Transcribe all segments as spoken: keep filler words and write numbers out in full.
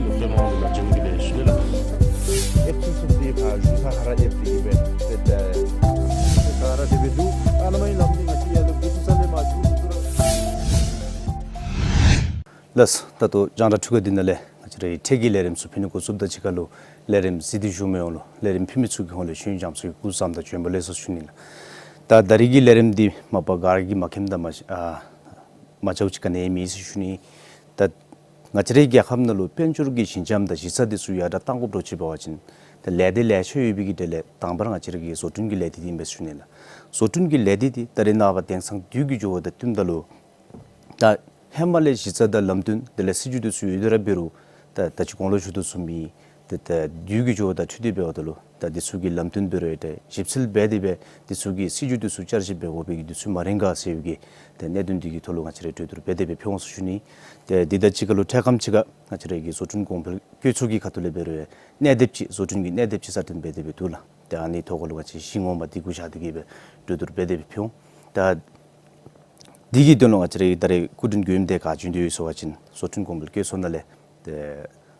ལུགས་ཀྱི་མང་དུ་ལ་བྱུང་གི་ལས་ཞུ་ལ། ཨེབ་ཚུ་ཚུ་དེ་ཕར་ཞུ་ས་ཁ་ར་ཨེབ་དེ་གི་བེད་དེ་ད་ཁ་ར་དེ་བེད་འདུག། ཨ་ནཱ་མ་ཡིན་ལམ་དེ་ང་ཅི་ཡ་ལ་འགོ་ཚུགས་ས་ལས་མ་བྱུང་ཚུགས་ར། ལགས། ད་ལྟོ་རྒྱང་བསྒྲགས་འཕྲུལ་ཁང་འདི་ནང་ལས་ང་བཅས་རའི་འཕྲལ་གྱི་ལས་རིམ་ཚུ་ཕུལ་ནི་འགོ་བཙུགསཔ་དང་གཅིག་ཁར་ལུ་ལས་རིམ་གཟིགས་ཏེ་བཞུགས་མི་ཡོངས་ལུ་ལས་རིམ་ཕུལ་མི་ཚུ་གི་ཧོངས་ལས་ཤེས་ཡོན་རྒྱ་མཚོའི་སྐུ་གཟུགས་བཟང་དང་བྱོན་པ་ལེགས་སོ་ཞུ་ནི་ལགས། ད་ད་རིས་ཀྱི་ལས་རིམ་འདི་མ་པ་ག་ར་གིས་མ་མཁྱེནམ་དང་མ་ཤེས་ཨ་མ་འཇལཝ་ཅིག་ག་ནི་ཡང་མེད་ཟེར་ཞུ་ནི། ད་ང་བཅས་རའི་རྒྱལ་ཁབ་ནང་ལུ་དཔལ་འབྱོར་གྱི་ཞི་འཇམ་དང་གཞི་རྩ་འདི་ཚུ་ཡར་དྲག་གཏང་དགོཔ་འདྲཝ་ཅིག་འབད་བ་ཅིན་ད་ལས་སྡེ་ལེ་ཤ་ཡོད་པའི་གི་གྲས་ལས་དང་པ་ར་ང་བཅས་རའི་གི་བཟོ་སྐྲུན་གྱི་ལས་སྡེ་འདི་ཨིན་པས་ཞུ་ནི་ལགས། བཟོ་སྐྲུན་གྱི་ལས་སྡེ་འདི་ད་རེས་ནངས་པ་དེང་སང་དུས་ཀྱི་འགྱུར་བ་དང་བསྟུནམ་ད་ལུ་ད་ཧེ་མ་ལས་གཞི་རྩ་དང་ལམ་སྟོན་དེ་ལས་སྲིད་བྱུས་འདི་ཚུ་ཡོད་དེ་ར་འབད་རུང་ད་ད་ཅི་གོང་ལུ་ཞུ་དོ་བཟུམ་སྦེ་ཏེ་ད་དུས་ཀྱི་འགྱུར་བ་དང་འཁྲིལ་ཏེ་འབདཝ་ད་ལུ་ད་འདི་ཚུ་གི་ལམ་སྟོན་འབད་རུང་ཡང་ཏེ་ཞིབ་འཚོལ་འབད་དེ་སྦེ་འདི་ཚུ་གི་སྲིད་བྱུས་འདི་ཚུ་བསྐྱར་ཞིབ་འབད་དགོ་པའི་གི་དུས་ཚོད་མ་རན་ག་ཟེར་བའི་གི་ཏེ་གནད་དོན་འདི་གི་ཐོག་ལུ་ང་བཅས་ར་གྲོས་བསྡུར་འབད་དེ་སྦེ་ཕུལ་འོང་ཟེར་ཞུ་ནི། ཏེ་འདི་དང་གཅིག་ཁར་ལུ་འཕྲལ་ཁམས་ཅིག་ཁར་ང་བཅས་ར་གི་བཟོ་སྐྲུན་གོང་འཕེལ་བཀོད་ཚོགས་ཀྱི་ཁ་ཐུག་ལས་འབད་རུང་ཡང་གནས་དེབ་ཅིག་བཟོ་སྐྲུན་གྱི་གནས་དེབ་ཅིག་གསར་བཏོན་འབད་དེ་སྦེ་འདུག་ལགས། ཏེ་ཨ་ནི་ཐོག་ཁར་ལུ་ང་བཅས་གཞི་ངོ་མ་འདི་གུ་བཞག་སྟེ་གི་སྦེ་གྲོས་བསྡུར་འབད་དེ་སྦེ་ཕུལ་འོང་། ད་འདི་གི་དོན་ལུ་ང་བཅས་རའི་ད་རེས་སྐུ་མགྲོན་མགྱོནམ་འདི་ག་བྱོན་ཏེ་ཡོད་ཟེར་བ་ཅིན་བཟོ་སྐྲུན་གོང་འཕེལ་བཀོད་ཚོགས་ནང་ལས་ཏེ་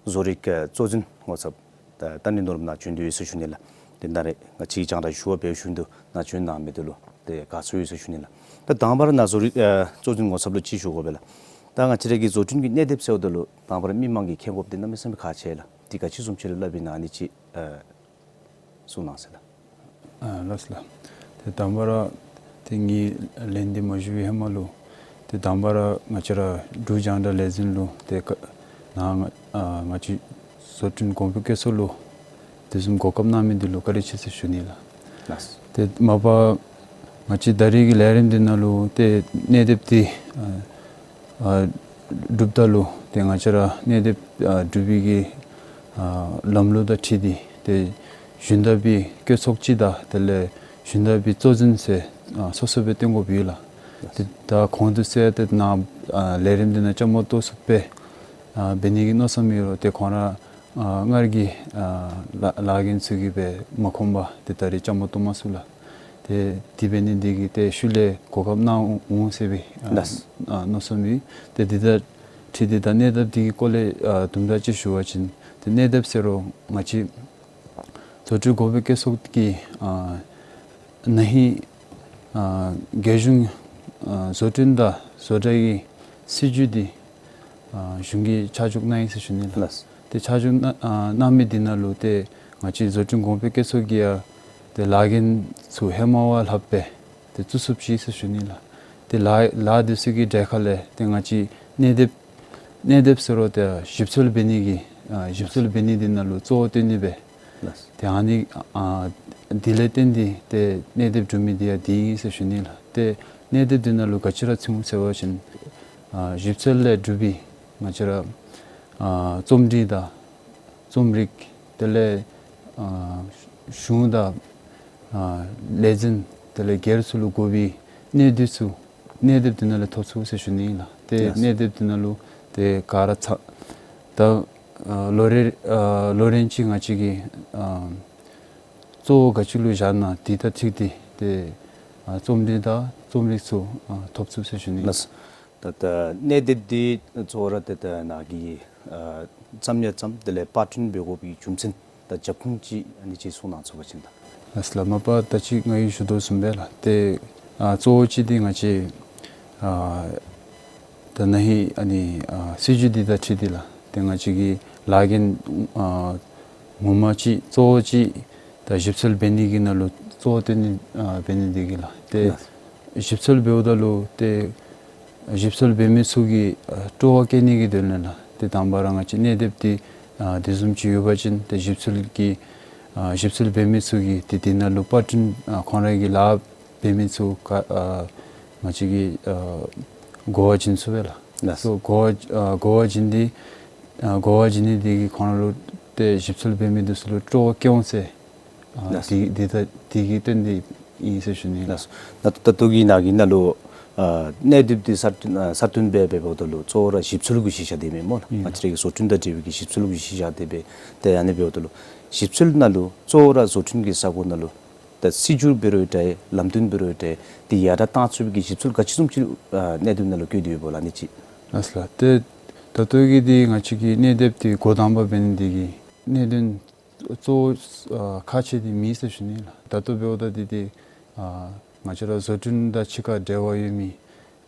བཟོ་རིག་གཙོ་འཛིན་ངོ་ཚབ་ད་རྟ་མགྲིན་ནོར་བུ་ནཱ་བྱོན་ཏེ་ཡོད་ཟེར་ཞུ་ནི་ལགས། ཏེ་ད་རེས་ང་བཅས་རྒྱང་བསྒྲགས་ཞུ་བར་འབད་བཞུགས་འདུག། ནཱ་བྱོན་གནང་མི་འདི་ལུ་ཏེ་དགའ་ཚོར་ཡོད་ཟེར་ཞུ་ནི་ལགས། ད་དང་པ་ར་ནཱ་བཟོ་རིག་ཨ་གཙོ་འཛིན་ངོ་ཚབ་ལུ་ཅིག་ཞུ་དགོ་པས་ལགས། ད་ང་བཅས་རའི་གི་བཟོ་སྐྲུན་གྱི་གནས་དེབ་ཟེརཝ་ད་ལུ་དང་པ་ར་མི་མང་གིས་མཁྱེན་དགོཔ་འདི་གནམ་མེད་ས་མེད་ཁག་ཆེ་ལགས། འདི་ག་ཅི་བཟུམ་ཅིག་ལུ་སླབ་ཨིན་ན་ཨ་ནི་ཅིག་ཨ་གསུང་གནང་ཟེར་ལགས། ཨ་ལགས་སོ་ལགས། ཏེ་དང་པ་ར་ཏེ་ངེའི་ལན་འདི་མ་ཞུ་བའི་ཧེ་མ་ལུ་ཏེ་དང་པ་ར་ང་བཅས་ར་འབྲུག་རྒྱང་བསྒྲགས་ལས་འཛིན་ལུ་ཏེ་ཀ་ནཱ་ང་ཨ་ང་བཅས་བཟོ་སྐྲུན་གོང་འཕེལ་བཀོད་ཚོགས་ལུ་དེ་བཟུམ་གོ་སྐབས་གནང་མི་འདི་ལུ་བཀའ་དྲིན་ཆེ་ཟེར་ཞུ་ནི་ལགས། ལགས། ཏེ་མ་པ་ང་བཅས་ད་རེས་ཀྱི་ལས་རིམ་འདི་ནང་ལུ་ཏེ་གནས་དེབ་འདི་ཨ་ཨ་སྒྲུབ་ད་ལུ་ཏེ་ང་བཅས་ར་གནས་དེབ་ཨ་སྒྲུབ་པའི་གི་ཨ་ལམ་ལུགས་དང་འཁྲིལ་ཏེ་ཏེ་ཞུན་དག་པའི་བཀོད་ཚོགས་ཅིག་དང་དེ་ལས་ཞུན་དག་པའི་གཙོ་འཛིན་ཟེར་ཨ་སོ་སོ་སྦེ་བཏོན་དགོཔ་ཡོད་ལགས། ཏེ་ད་གོང་དུ་ཟེར་ཏེ་ནཱ་ཨ་ལས་རིམ་འདི་ནང་བཅའ་མར་གཏོགས་ཚུགསཔ་སྦེ་ཨ་འབད་ནི་གི་མནོ་བསམ་ཡོད་རུང་ཏེ་ཁོང་ར་ཨ་སྔར་གྱི་ཨ་ལཱ་ལཱ་འགན་ཚུ་གིས་སྦེ་མ་ཁོམ་པར་ཏེ་ད་རེས་བཅའ་མར་གཏོགས་མ་ཚུགས་ལགས། ཏེ་དེ་འབད་ནི་འདི་གིས་ཏེ་ཤུལ་ལས་གོ་སྐབས་གནང་འོང་ཟེར་བའི་ཨ་ལགས། ཨ་མནོ་བསམ་ཡོད། ཏེ་འདི་དང་འཁྲིལ་ཏེ་ད་གནས་དེབ་འདི་གི་སྐོར་ལས་ཨ་དུམ་གྲ་ཅིག་ཞུ་བ་ཅིན་ཏེ་གནས་དེབ་ཟེར་རུང་ང་བཅས་བཟོ་སྐྲུན་གོང་འཕེལ་བཀོད་ཚོགས་ཀྱི་ཨ་ན་ཧིང་ཨ་རྒྱལ་གཞུང་ཨ་བཟོ་སྐྲུན་དང་བཟོ་གྲྭ་གི་སྲིད་བྱུས་འདི་ཨ་གཞུང་གིས་ཆ་འཇོག་གནང་ཡི་ཟེར་ཞུ་ནི་ལགས། ལགས། ཏེ་ཆ་འཇོག་གནང་ཨ་གནང་མི་འདི་ནང་ལུ་ཏེ་ང་བཅས་བཟོ་སྐྲུན་གོང་འཕེལ་བཀོད་ཚོགས་ཀྱིས་ཡང་ཏེ་ལཱ་འགན་ཚུ་ཧེ་མ་བ་ལྷགཔ་སྦེ་ཏེ་བཙུགས་བཙུགསཔ་ཅིག་ཟེར་ཞུ་ནི་ལགས། ཏེ་ལཱ་ལཱ་འདི་ཚུ་གི་གྲས་ཁ་ལས་ཏེ་ང་བཅས་གནས་དེབ་གནས་དེབ་ཟེར་རུང་ཏེ་ཞིབ་འཚོལ་འབད་ནི་གི་ཨ་ཞིབ་འཚོལ་འབད་ནི་འདི་ནང་ལུ་གཙོ་བོ་བཏོན་ནི་སྦེ། ལགས། ཏེ་ཨ་ནི་ཨ་འདི་ལས་བརྟེན་ཏེ་ཏེ་གནས་དེབ་སྒྲུབ་མི་འདི་ཡང་འདི་ཨིན་ཟེར་ཞུ་ནི་ལགས། ཏེ་གནས་དེབ་འདི་ནང་ལུ་ག་ཅི་ར་ཚུད་འོང་ཟེར་བ་ཅིན་ཨ་ཞིབ་འཚོལ་ལས་གྲུབ་པའི་ང་བཅས་ར་ཨ་རྩོམ་སྒྲིག་དང་རྩོམ་རིག་དེ་ལས་ཨ་གཞུང་དང་ཨ་ལས་འཛིན་དེ་ལས་སྒེར་ཚུ་ལུ་དགོ་པའི་གནད་དོན་ཚུ་གནས་དེབ་འདི་ནང་ལས་ཐོབ་ཚུགས་ཟེར་ཞུ་ནི་ཨིན་ལགས། ཏེ་ལགས། གནས་དེབ་འདི་ནང་ལུ་ཏེ་ག་ར་ཚང་ད་ཨ་ལོ་རེ་ཨ་ལོ་རེ་བཞིན་ང་བཅས་ཀྱིས་ཨ་གཙོ་བོ་ག་ཅི་ལུ་བཞག་ན་འདི་དང་འཁྲིལ་ཏེ་ཏེ་ཨ་རྩོམ་འདི་དང་རྩོམ་རིག་ཚུ་ཨ་ཐོབ་ཚུགས་ཟེར་ཞུ་ནི་ཨིན་ལགས། ད་ད་གནས་དེབ་འདི་གཙོ་བོ་ར་ཏེ་ད་ནཱ་གིས་ཨ་བརྩམ་ཡང་བརྩམས་དེ་ལས་པར་སྐྲུན་འབད་དགོ་པའི་རྒྱུ་མཚན་དང་རྒྱབ་ཁུངས་ཅིག་ཨ་ནི་ཅིག་གསུང་གནང་ཚུགས་པ་ཅིན་ད། ལགས་ལགས། མ་པ་ད་ཅི་ང་གིས་ཞུ་དོ་བཟུམ་སྦེ་ལགས། ཏེ་ཨ་གཙོ་བོ་ཅིག་འདི་ང་བཅས་ཨ་ད་ན་ཧིང་ཨ་ནི་ཨ་སྲིད་བྱུས་འདི་དང་འཁྲིལ་ཏེ་ལགས། ཏེ་ང་བཅས་ཀྱི་ལཱ་འགན་ཨ་ངོ་མ་ཅིག་གཙོ་བོ་ཅིག་ད་ཞིབ་འཚོལ་འབད་ནི་གི་ནང་ལུ་གཙོ་བོ་བཏོན་ནི་ཨ་འབད་ནི་འདི་གིས་ལགས། ཏེ་ལགས། ཞིབ་འཚོལ་འབདཝ་ད་ལུ་ཏེ་ཞིབ་འཚོལ་འབད་མི་ཚུ་གིས་ཨ་སྤྲོ་བ་བསྐྱེད་ནི་གི་དོན་ལས་ལགས། ཏེ་དང་པ་ར་ང་བཅས་གནས་དེབ་འདི་ཨ་དེ་བཟུམ་ཅིག་ཡོད་པ་ཅིན་ཏེ་ཞིབ་འཚོལ་གྱི་ཨ་ཞིབ་འཚོལ་འབད་མི་ཚུ་གིས་ཏེ་འདི་ནང་ལུ་པར་སྐྲུན་ཨ་ཁོང་ར་གི་ལཱ་འབད་མི་ཚུ་ག་ཨ་ང་བཅས་ཀྱིས་ཨ་གོ་བ་བྱིན་ཚུགས་པས་ལགས། ལགས། སོ་གོ་བ་ཨ་གོ་བ་བྱིན་ཏེ་ཨ་གོ་བ་བྱིན་ནི་འདི་གིས་ཁོང་ར་ལུ་ཏེ་ཞིབ་འཚོལ་འབད་མི་འདི་ཚུ་ལུ་སྤྲོ་བ་སྐྱེ་འོང་ཟེར། ཨ་ལགས། དེ་དེ་ད་དེ་གི་སྟེང་འདི་ཨིན་ཟེར་ཞུ་ནི་ལགས། ལགས། ད་ད་ལྟོ་གི་ནཱ་གི་ནང་ལུ་ཨ་གནས་དེབ་འདི་གསར་བཏོན་ཨ་གསར་བཏོན་འབད་འབདཝ་ད་ལུ་གཙོ་བོ་ར་ཞིབ་འཚོལ་གྱི་གཞི་བཞག་སྟེ་མེན་སྨོ་ལགས། ཨིན། ང་བཅས་ར་གི་བཟོ་སྐྲུན་དང་འབྲེལ་བའི་གི་ཞིབ་འཚོལ་གྱི་གཞི་བཞག་སྟེ་སྦེ་ཏེ་ཨ་ནི་འབདཝ་ད་ལུ་ཞིབ་འཚོལ་ནང་ལུ་གཙོ་བོ་ར་བཟོ་སྐྲུན་གྱི་ས་གོ་ནང་ལུ་ད་སྲིད་བྱུས་འབད་རུང་འདྲ་ལམ་སྟོན་འབད་རུང་འདྲ་འདི་ཡར་དྲག་གཏང་ཚུགས་པའི་གི་ཞིབ་འཚོལ་ག་ཅི་བཟུམ་ཅིག་ཨ་གནད་དོན་ནང་ལུ་བཀོད་དེ་ཡོདཔ་ལགས་ཨ་ནི་ཅིག། ལགས་ལགས། ཏེ་ ད་ལྟོ་གི་འདི་ང་བཅས་ཀྱི་གནས་སྡོདཔ་འདི་འགོ་དང་པ་འབད་ནི་འདི་གིས་གནད་དོན་གཙོ་བོ་ཨ་ཁག་ཆེ་འདི་མེད་ཟེར་ཞུ་ནི་ལགས། ད་ལྟོ་འབདཝ་ད་འདི་འདི་ཨ་ང་བཅས་ར་བཟོ་སྐྲུན་དང་གཅིག་ཁར་འབྲེལ་བ་ཡོད་མི་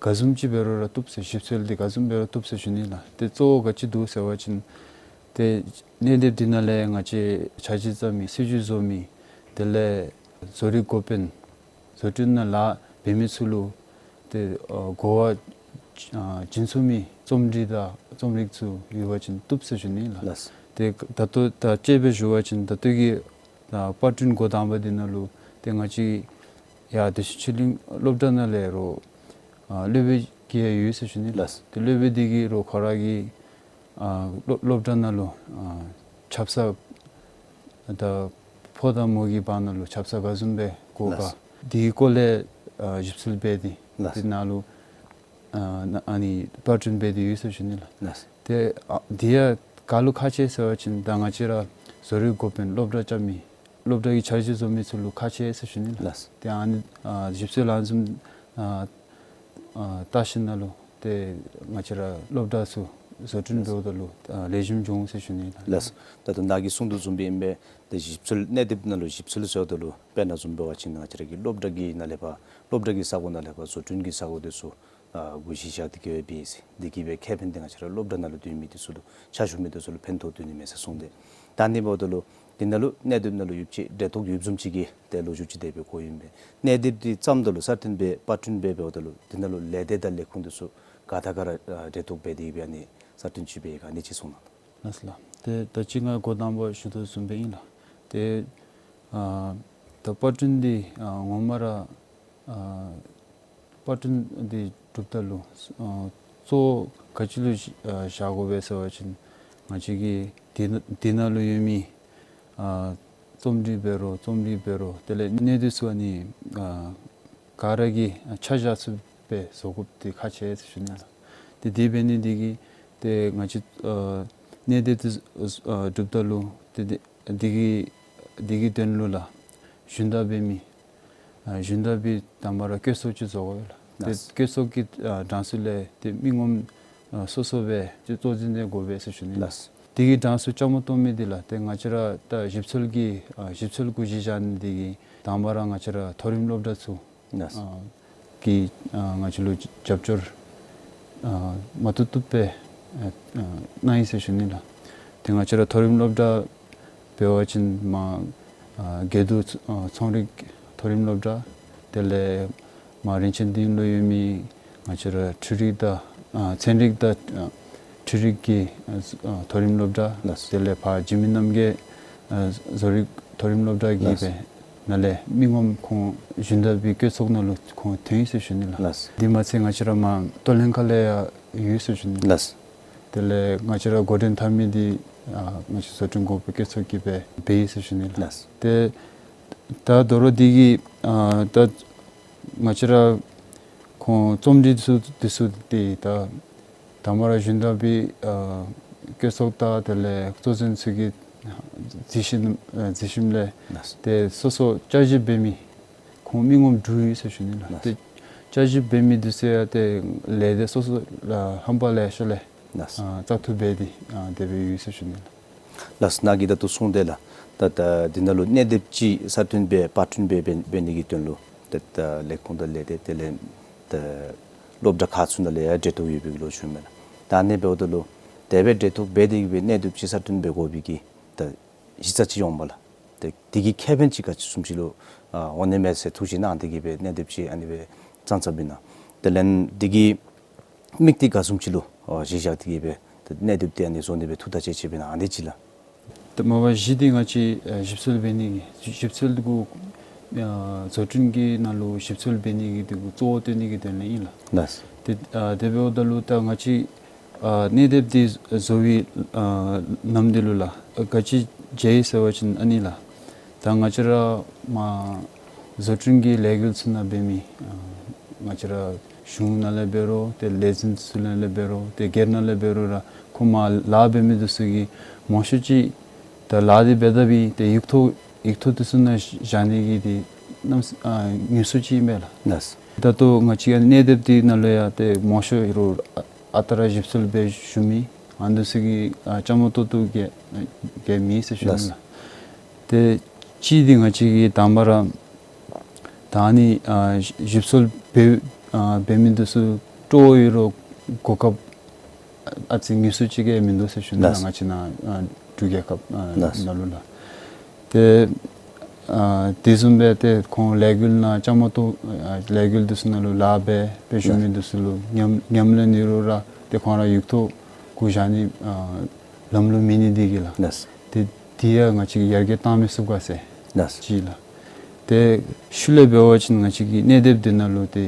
ག་བཟུམ་ཅིག་འབད་རུང་ར་བཏུབ་ཟེར། ཞིབ་འཚོལ་འདི་ག་བཟུམ་འབད་རུང་བཏུབ་ཟེར་ཞུ་ནི་ལགས། ཏེ་གཙོ་བོ་ག་ཅི་འདུག་ཟེར་བ་ཅིན་ཏེ་གནས་སྡོདཔ་འདི་ནང་ལས་ང་བཅས་འཆར་གཞི་བརྩམ་མི་སྲིད་བྱུས་བཟོ་མི་དེ་ལས་བཟོ་རིག་འགོ་དཔོན་བཟོ་སྐྲུན་ནང་ལཱ་འབད་མི་ཚུ་ལུ་ཏེ་ཨ་གོ་བ་ཨ་བྱིན་ཚུགས་མི་རྩོམ་སྒྲིག་དང་རྩོམ་རིག་ཚུ་ཡོད་པ་ཅིན་བཏུབ་ཟེར་ཞུ་ནི་ལགས། ལགས། ཏེ་ད་ལྟོ་ད་དཔྱེ་སྦེ་ཞུ་བ་ཅིན་ད་ལྟོ་གི་ད་པར་སྐྲུན་འགོ་དང་པ་འདི་ནང་ལུ་ཏེ་ང་བཅས་ཡར་བདེ་ཆེན་ཆོས་གླིང་སློབ་གྲྭ་ནང་ལས་རོགས་ཨ་སློབ་དཔོན་གྱི་ཡང་ཡོད་ཟེར་ཞུ་ནི་ལགས། ལགས། ཏེ་སློབ་དཔོན་འདི་གིས་རོགས་ཁོ་ར་གི་ཨ་སློབ་སློབ་གྲྭ་ནང་ལུ་ཨ་ཆབ་གསང་ད་ཕོ་དང་མོ་གི་བར་ན་ལུ་ཆབ་གསང་ག་བཟུམ་སྦེ་དགོ་ག། ལགས། དེའི་སྐོར་ལས་ཨ་ཞིབ་འཚོལ་འབད་དེ། ལགས། དེ་ནང་ལུ་ཨ་ཨ་ནི་པར་སྐྲུན་འབད་དེ་ཡོད་ཟེར་ཞུ་ནི་ལགས། ལགས། ཏེ་ཨ་དེ་ཡང་ག་ལུ་ཁག་ཆེ་ཟེར་བ་ཅིན་ད་ང་བཅས་ར་བཟོ་རིག་འགོ་དཔོན་སློབ་གྲྭ་བཅའ་མི་སློབ་གྲྭ་གི་འཆར་གཞི་བཟོ་མི་ཚུ་ལུ་ཁག་ཆེ་ཟེར་ཞུ་ནི་ལགས། ལགས། ཏེ་ཨ་ནི་ཨ་ཞིབ་འཚོལ་ཨ་ནི་བཟུམ་ཨ་ཨ་བལྟ་ཞིནམ་ལས་ཏེ་ང་བཅས་ར་སློབ་གྲྭ་ཚུ་བཟོ་སྐྲུན་འབདཝ་ད་ལུ་ཨ་ལེགས་ཤོམ་འབྱུང་ཟེར་ཞུ་ནི་ལགས། ལགས། ད་ལྟོ་ནཱ་གིས་གསུངས་དོ་བཟུམ་སྦེ་ཨིན་པས། ཏེ་ཞིབ་འཚོལ་གནས་སྡོདཔ་ནང་ལུ་ཞིབ་འཚོལ་ཟེརཝ་ད་ལུ་དཔེར་ན་བཟུམ་འབད་བ་ཅིན་ང་བཅས་ར་གི་སློབ་གྲྭ་གི་ནང་ལས་ཕར་སློབ་གྲྭ་གི་ས་གོ་ནང་ལས་ཕར་བཟོ་སྐྲུན་གྱི་ས་གོ་དེ་ཚུ་ཨ་གུ་གཞི་བཞག་སྟེ་གི་སྦེ་འབད་ཡི་ཟེར། དེ་གིས་སྦེ་ཁེ་ཕན་དེ་ང་བཅས་ར་སློབ་གྲྭ་ནང་ལུ་སྡོད་མི་དེ་ཚུ་ལུ་ཕྱག་ཞུ་མི་དེ་ཚུ་ལུ་ཕན་ཐོགས་དོ་ནི་མས་ཟེར་གསུངས་ཏེ། ད་ཨ་ནི་འབདཝ་ད་ལུ་དེ་ནང་ལུ་གནས་སྡོདཔ་ནང་ལུ་ཡོདཔ་ཅིག་འབྲེལ་གཏོགས་ཡོདཔ་བཟུམ་ཅིག་གི་ཏེ་ལོ་རྒྱུས་ཅིག་དེ་སྦེ་གོ་ཡི་ཨིན་པས། གནས་སྡོདཔ་འདི་བརྩམ་ད་ལུ་གསར་བཏོན་འབད་པར་སྐྲུན་འབད་འབདཝ་ད་ལུ་དེ་ནང་ལུ་ལས་སྡེ་དང་ལས་ཁུངས་དེ་ཚུ་ག་དང་ག་ར་ཨ་འབྲེལ་གཏོགས་འབད་དེ་གི་སྦེ་ཨ་ནི་གསར་བཏོན་ཅིག་འབད་ཡི་ག་ཨ་ནི་ཅིག་གསུང་གནང་། ལགས་སོ་ལགས། ཏེ་ད་ཅི་ང་འགོ་དང་པ་ཞུ་དོ་བཟུམ་སྦེ་ཨིན་ལགས། ཏེ་ཨ་ད་པར་སྐྲུན་འདི་ཨ་ངོ་མ་ར་ཨ་པར་སྐྲུན་འདི་གྲུབ་ད་ལུ་ཨ་གཙོ་བོ་ག་ཅི་ལུ་ཨ་བཞག་དགོ་པས་ཟེར་བ་ཅིན་ང་བཅས་ཀྱི་དེ་ནང་དེ་ནང་ལུ་ཡོད་མི་ཨ་རྩོམ་སྒྲིག་འབད་རུང་རྩོམ་རིག་འབད་རུང་དེ་ལས་གནས་སྡོད་ཚུ་ཨ་ནི་ཨ་ག་ར་གིས་ཨ་ཆ་བཞག་ཚུགསཔ་སྦེ་བཟོ་དགོཔ་འདི་ཁག་ཆེ་ཟེར་ཞུ་ནི་ལགས། ཏེ་དེ་འབད་ནི་འདི་གིས་ཏེ་ང་བཅས་ཨ་གནས་སྡོད་འདི་ཨ་གྲུབ་ད་ལུ་ཏེ་དེ་འདི་གི་འདི་གི་དོན་ལུ་ལགས་ཞུན་དག་འབད་མི་ཨ་ཞུན་དག་པའི་དང་པ་ར་བཀོད་ཚོགས་ཅིག་བཟོ་དགོ་པས་ལགས། ཏེ་ལགས། བཀོད་ཚོགས་ཀྱི་ཨ་གྲངས་སུ་ལས་ཏེ་མི་ངོམ་ཨ་སོ་སོ་སྦེ་ཏེ་གཙོ་འཛིན་འབད་དགོ་པས་ཟེར་ཞུ་ནི་ལགས། ལགས། དེ་གི་གྲངས་སུ་བཅའ་མར་གཏོགས་མི་འདི་ལགས་ཏེ་ང་བཅས་ར་ད་ཞིབ་འཚོལ་གྱི་ཨ་ཞིབ་འཚོལ་གུ་གཞི་བཞག་ནི་འདི་གིས་དང་པ་ར་ང་བཅས་ར་མཐོ་རིམ་སློབ་གྲྭ་ཚུ་ལགས། ཨ་གིས་ཨ་ང་བཅས་ལུ་རྒྱབ་སྐྱོར་ཨ་མ་བཏུབ་བཏུབ་སྦེ་ཨ་ཨ་གནང་ཡི་ཟེར་ཞུ་ནི་ལགས། ཏེ་ང་བཅས་ར་མཐོ་རིམ་སློབ་གྲྭ་འབད་བ་ཅིན་མར་ཨ་དགེ་འདུན་ཨ་ཚོང་རིག་མཐོ་རིམ་སློབ་གྲྭ་དེ་ལས་མར་རིན་ཆེན་སྡིངས་ལུ་ཡོད་མི་ང་བཅས་ར་འཕྲུལ་རིག་དང་ཨ་ཚན་རིག་དང་ཨ་འཕྲུལ་རིག་གི་ཨ་མཐོ་རིམ་སློབ་གྲྭ། ལགས། དེ་ལས་ཕར་འཇིགས་མེད་རྣམ་རྒྱལ་ཨ་བཟོ་རིག་མཐོ་རིམ་སློབ་གྲྭ་གི། ལགས། སྦེ་ནང་ལས་མི་ངོམ་ཁོང་ཞུན་དག་པའི་བཀོད་ཚོགས་ནང་ལུ་ཁོང་ཐོན་ཡི་ཟེར་ཞུ་ནི་ལགས། ལགས། དེ་མ་ཚད་ང་བཅས་ར་མར་ལྟོ་ལྷན་ཁག་ལས་ཡང་ཡོད་ཟེར་ཞུ་ནི། ལགས། དེ་ལས་ང་བཅས་ར་འགོ་འདྲེན་འཐབ་མི་འདི་ཨ་ང་བཅས་བཟོ་སྐྲུན་འགོ་དཔོན་བཀོད་ཚོགས་ཀྱིས་སྦེ་འབད་ཡི་ཟེར་ཞུ་ནི་ལགས། ལགས། ཏེ་ད་དོ་རུང་འདི་གིས་ཨ་ད་ང་བཅས་ར་ཁོང་རྩོམ་སྒྲིག་ཚུ་འདི་ཚུ་ཏེ་ད་དང་པ་ར་ཞུན་དག་པའི་ཨ་བཀོད་ཚོགས་དང་དེ་ལས་གཙོ་འཛིན་ཚུ་གིས་འཛིན་ཞིནམ་ཨ་འཛིན་ཞིནམ་ལས། ལགས། ཏེ་སོ་སོ་བསྐྱར་ཞིབ་འབད་མི་ཁོང་མི་ངོམ་དྲུག་ཡོད་ཟེར་ཞུ་ནི་ལགས། ལགས། ཏེ་བསྐྱར་ཞིབ་འབད་མི་འདི་ཚུ་ཡང་ཏེ་ལས་སྡེ་སོ་སོ་ལས་རྣམ་པ་ལེ་ཤ་ལས། ལགས། ཨ་བཙག་འཐུ་འབད་དེ་ཨ་དེ་སྦེ་ཡོད་ཟེར་ཞུ་ནི་ལགས། ལགས། ནཱ་གིས་ད་ལྟོ་གསུངས་དེ་ལགས། ད་ད་འདི་ནང་ལུ་གནས་སྡོདཔ་ཅིག་གསར་བཏོན་འབད་པར་སྐྲུན་འབད་འབད་འབད་ནི་གི་དོན་ལུ་ད་ད་ལས་ཁུངས་དང་ལས་སྡེ་དེ་ལས་ད་སློབ་གྲྭ་ཁག་ཚུ་ནང་ལས་ཡང་འབྲེལ་གཏོགས་ཡོད་པའི་ལོ་རྒྱུས་མས་ལགས། ད་ཨ་ནི་འབདཝ་ད་ལུ་དེ་སྦེ་འབྲེལ་གཏོགས་འབད་དེ་གི་སྦེ་གནས་སྡོདཔ་ཅིག་གསར་བཏོན་འབད་དགོ་པའི་གི་ད་གཞི་རྩ་ཅིག་འོང་མས་ལགས། ཏེ་དེ་གི་ཁེ་ཕན་ཅིག་ག་ཅི་བཟུམ་ཅིག་ལུ་ཨ་འོང་ནི་མས་ཟེར་ཐུགས་བཞེད་གནང་སྟེ་གི་སྦེ་གནས་སྡོདཔ་ཅིག་ཨ་ནི་སྦེ་བརྩམ་བརྩམ་པས་ན། དེ་ལས་དེ་གི་དམིགས་གཏད་ག་བཟུམ་ཅིག་ལུ་ཨ་གཞི་བཞག་སྟེ་གི་སྦེ་ཏེ་གནས་སྡོདཔ་དེ་ཨ་ནི་བཟོ་ནི་སྦེ་ཐུགས་ཐག་བཅད་བཅདཔ་ཨིན་ན་ཨ་ནི་ཅིག་ལགས། ཏེ་མ་པ་གཞི་འདི་ང་བཅས་ཨ་ཞིབ་འཚོལ་འབད་ནི་གི་ཞིབ་འཚོལ་འདི་གུ་ཨ་བཟོ་སྐྲུན་གྱི་ནང་ལུ་ཞིབ་འཚོལ་འབད་ནི་གི་འདི་གུ་གཙོ་བོ་བཏོན་ནི་གི་དོན་ལས་ཨིན་ལགས། ལགས། ཏེ་ཨ་དེ་འབདཝ་ད་ལུ་ད་ང་བཅས་ཨ་གནས་སྡོདཔ་འདི་བཟོ་བའི་ཨ་ནམ་འདི་ལུ་ལགས་ཨ་ག་ཅི་མཇལ་ཡི་ཟེར་བ་ཅིན་ཨ་ནི་ལགས། ད་ང་བཅས་ར་མར་བཟོ་སྐྲུན་གྱི་ལས་འགུལ་ཚུ་ནང་འབད་མི་ཨ་ང་བཅས་ར་གཞུང་ནང་ལས་འབད་རུང་ཏེ་ལས་འཛིན་ཚུ་ནང་ལས་འབད་རུང་ཏེ་སྒེར་ནང་ལས་འབད་རུང་ར་ཁོང་མར་ལཱ་འབད་མི་འདི་ཚུ་གིས་མང་ཤོས་ཅིག་ད་ལཱ་འདི་འབད་ད་འབད་ཏེ་ཡིག་ཐོག་ཡིག་ཐོག་འདི་ཚུ་ནང་བཞག་ནི་གི་འདི་གནམ་ས་ཨ་ཉུང་སུ་ཅིག་ཨིན་པས་ལགས། ལགས། ད་ལྟོ་ང་བཅས་ཀྱི་གནས་སྡོདཔ་འདི་ནང་ལུ་ཡང་ཏེ་མང་ཤོས་ཨིན་རུང་ཨ་ཨ་རྟག་ར་ཞིབ་འཚོལ་འབད་ཞུ་མི་ ཨ་ནི་འདི་ཚུ་གིས་ཨ་བཅའ་མར་གཏོགས་གཏོགས་གེ་གེ་མེད་ཟེར་ཞུ་ནི་ལགས། ཏེ་གཅིག་འདི་ང་བཅས་ཀྱིས་དང་པ་ར་ད་ཨ་ནི་ཨ་ཞིབ་འཚོལ་འབད་ཨ་འབད་མི་འདི་ཚུ་སྤྲོ་བ་ཡོད་རུང་གོ་སྐབས་ཨ་ཙི་ངེས་སུ་ཅིག་གེ་མིན་འདུག་ཟེར་ཞུ་ནི་ལགས། ལགས། ང་བཅས་ནཱ་ཨ་འབྲུག་རྒྱལ་ཁབ་ཨ་ལགས། ནང་ལུ་ལགས། ཏེ་ཨ་དེ་བཟུམ་སྦེ་ཏེ་ཁོང་ལས་འགུལ་ནང་བཅའ་མར་གཏོགས་ཨ་ལས་འགུལ་འདི་ཚུ་ནང་ལུ་ལཱ་འབད་སྦེ་བཞུགས་མི་ལགས། འདི་ཚུ་ལུ་ཉམས་ཉམས་ལེན་ཡོད་རུང་ར་ཏེ་ཁོང་ར་ཡིག་ཐོག་གུ་བཞག་ནི་ཨ་ལམ་ལུགས་མེད་ནི་འདི་གིས་ལགས། ལགས། ཏེ་དེ་ཡང་ང་བཅས་ཀྱིས་ཡར་རྒྱས་བཏང་མི་ཚུགས་ག་ཟེར། ལགས། ཅིག་ལགས། ཏེ་ཤུལ་ལས་འབད་བ་ཅིན་ང་བཅས་ཀྱི་གནས་དེབ་འདི་ནང་ལུ་ཏེ་